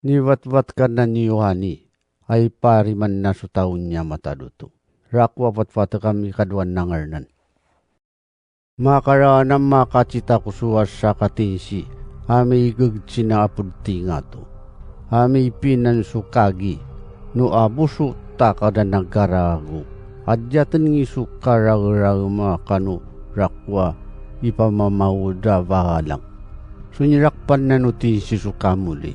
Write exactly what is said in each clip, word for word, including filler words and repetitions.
Niwatwat ka nan i Yohani a ipariman na so taw niya matad oto. Rakowa patpat kami kadowa na ngarnan. Makaranam a makacita ko so asakatinsi a migeg sina apod tingato a mipinan so kagi, no abo so takad a nagarago a diyaten ngi so karageraema kano rakowa ipamamawed a bahalang. So nirakpan nano tinsi so kamoli.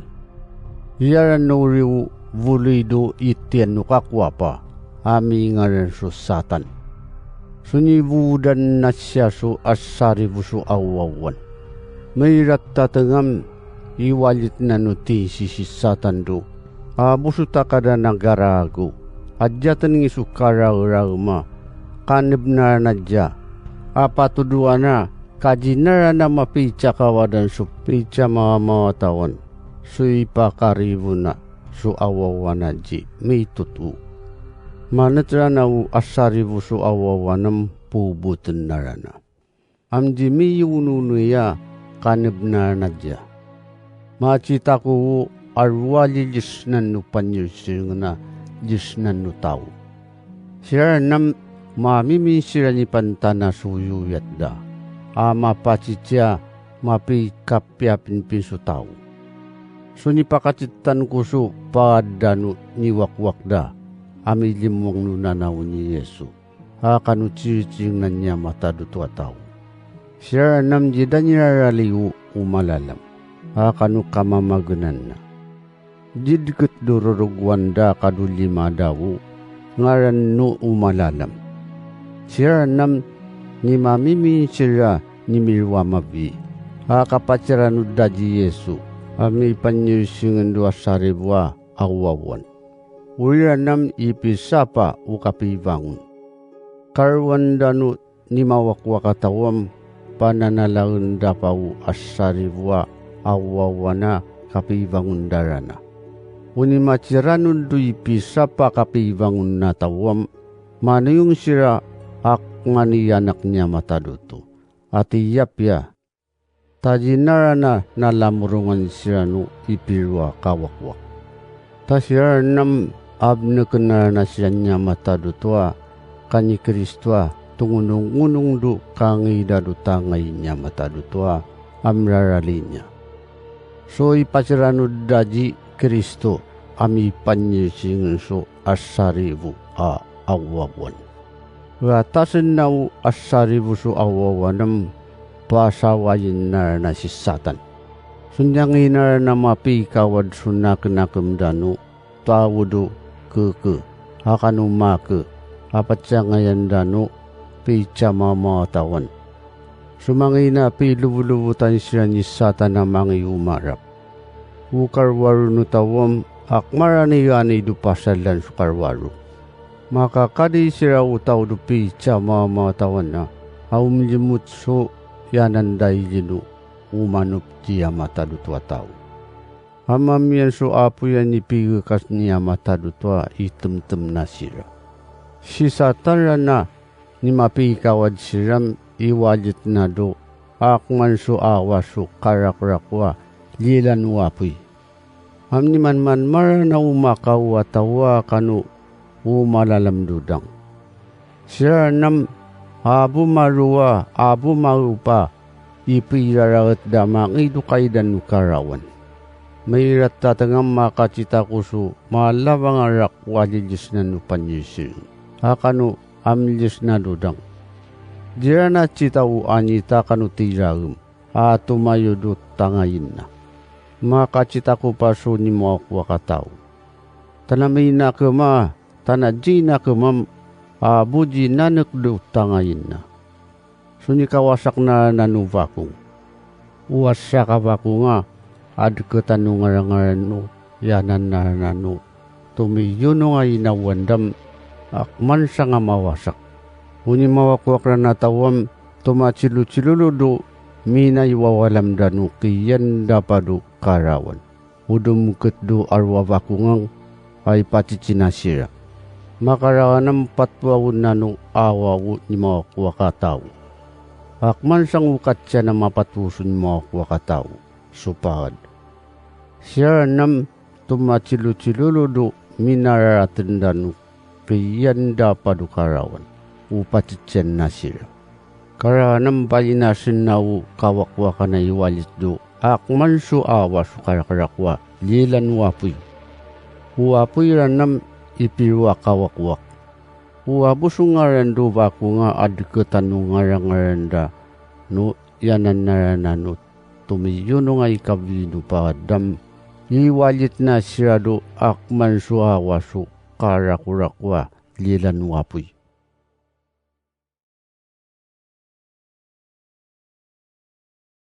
Iyaran no riyo boloy do itiyan o kakowa pa a mingaran so Satan. So nibowodan na siya so asaribo so awawan. Mairat a tengam i walit nano tinsi si Satan do abo so takad a nagarago a diyaten ngi so karageraema, kanebnaran a diya a patodoan a ka di naran a mapica kawadan so pica mamawatawan so ipakaribo na so awawan a di mitoto. Manet rana o asaribo so awawan em poboten narana. Am di miyonono iya kanebnaran a diya. Macita ko o a rowali lisnan o panyersengen a lisnan o taw. Siran em mamiminsira nipantana so yoyat da a mapaciciya mapikapiyapinpin so taw. So nipakatitan ko so paad dano niwakwak da a milimwang no nanaw ni Yesu a kano ciricingenan niya matad oto a taw. Siran em di da niraraliyo o malalam a kano kamamagenan na. Di deket do rorogowan da ka do lima dawo ngaran no o malalam. Siran em ni mamiminsira ni mirowa mabi a kapaciran o da di Yesu a mipanyersengen do asaribo a awawan. Oriran em ipisapa o kapibangon. Karowan dano ni mawakwak a taw em pananalaen da pa o asaribo a awawan a kapibangon darana. O ni maciran o do ipisapa kapibangon na taw em maniyong sira a kman i anak niya matad oto a tiyapiya. Ta di naran a nalamorongan siran o ipiro a kawakwak. Ta siran em abneken aran a siran niya matad oto a kani Kristo a tongonongonong do kangida do tangay niya matad oto a mrarali niya. So ipasiran o da di Kristo a mipanyersengen so asaribo a awawan. Watasen na o asaribo so awawan em pasawayen aran a si Satan. So niyanginan aran a mapikawad so nakenakem dano, tawo do keke a kano make a paciyangayan dano picamamawatawan. So mangina pilobolobotan siran i Satan a mangiyomarap. O karowaro no taw em a kmarani ani do pasalan so karowaro. Makakadi sira o taw do picamamawatawan a omlimot so iyanan da i lino o manop di ama tado to a taw. A mamiyan so apoy a nipigekas ni ama tado to a itemtem na sira. Si Satan ran a ni mapikawad siran i walit na do a kman so awa so karakrak a lilan o apoy. Am ni manman marana o makaw a taw a kano o malalam dodang. Siran am abo marowa, abo maropa, ipiraraet da mangido kaidan o karawan. Mairat a tengam a kacita ko so malabang a rak o alilisnan o panyisir a kano a milisna dodang. Di ran a cita o anita kano tiraem a tomayo do tangayin na. Makacita ko paso ni mawakowak a taw. Tana maina kema, tana dina kemam, a bo di nanek do tangayin na. So nikawasak na nano bakong. O wasak a bakong a, a deketan o ngarangaran o, iyanan na nano. Tomiyonong a inawan dam, a kman sanga mawasak. O ni mawakowak ran a taw am, tomacilotilolo do, minaiwawalam dano, kiyan da pado karawan. O domket do aro a bakong ang, a ipacicina sira. Makarawan am patwawen nano awawo ni mawakowak a taw. A kman sango kaciyan a mapatwo so ni mawakowak a taw. So paad. Siran am tomatilotilo ron do minararatn dn o kiyandapad o karawan o patitsiyan na siran. Karanan ba inasna o kawakwak a iwalit do akman so awa so karakrak a lilan o apoy. O apoy ranan i piro a kawakwak. O abo so ngaran do bako nga a dkt ano ngarangaran da no iyanan na ranan o tomiyonong a ikabino pa Adam. Iwalit na siran do akman so awa so karakorakowa lilan o apoy.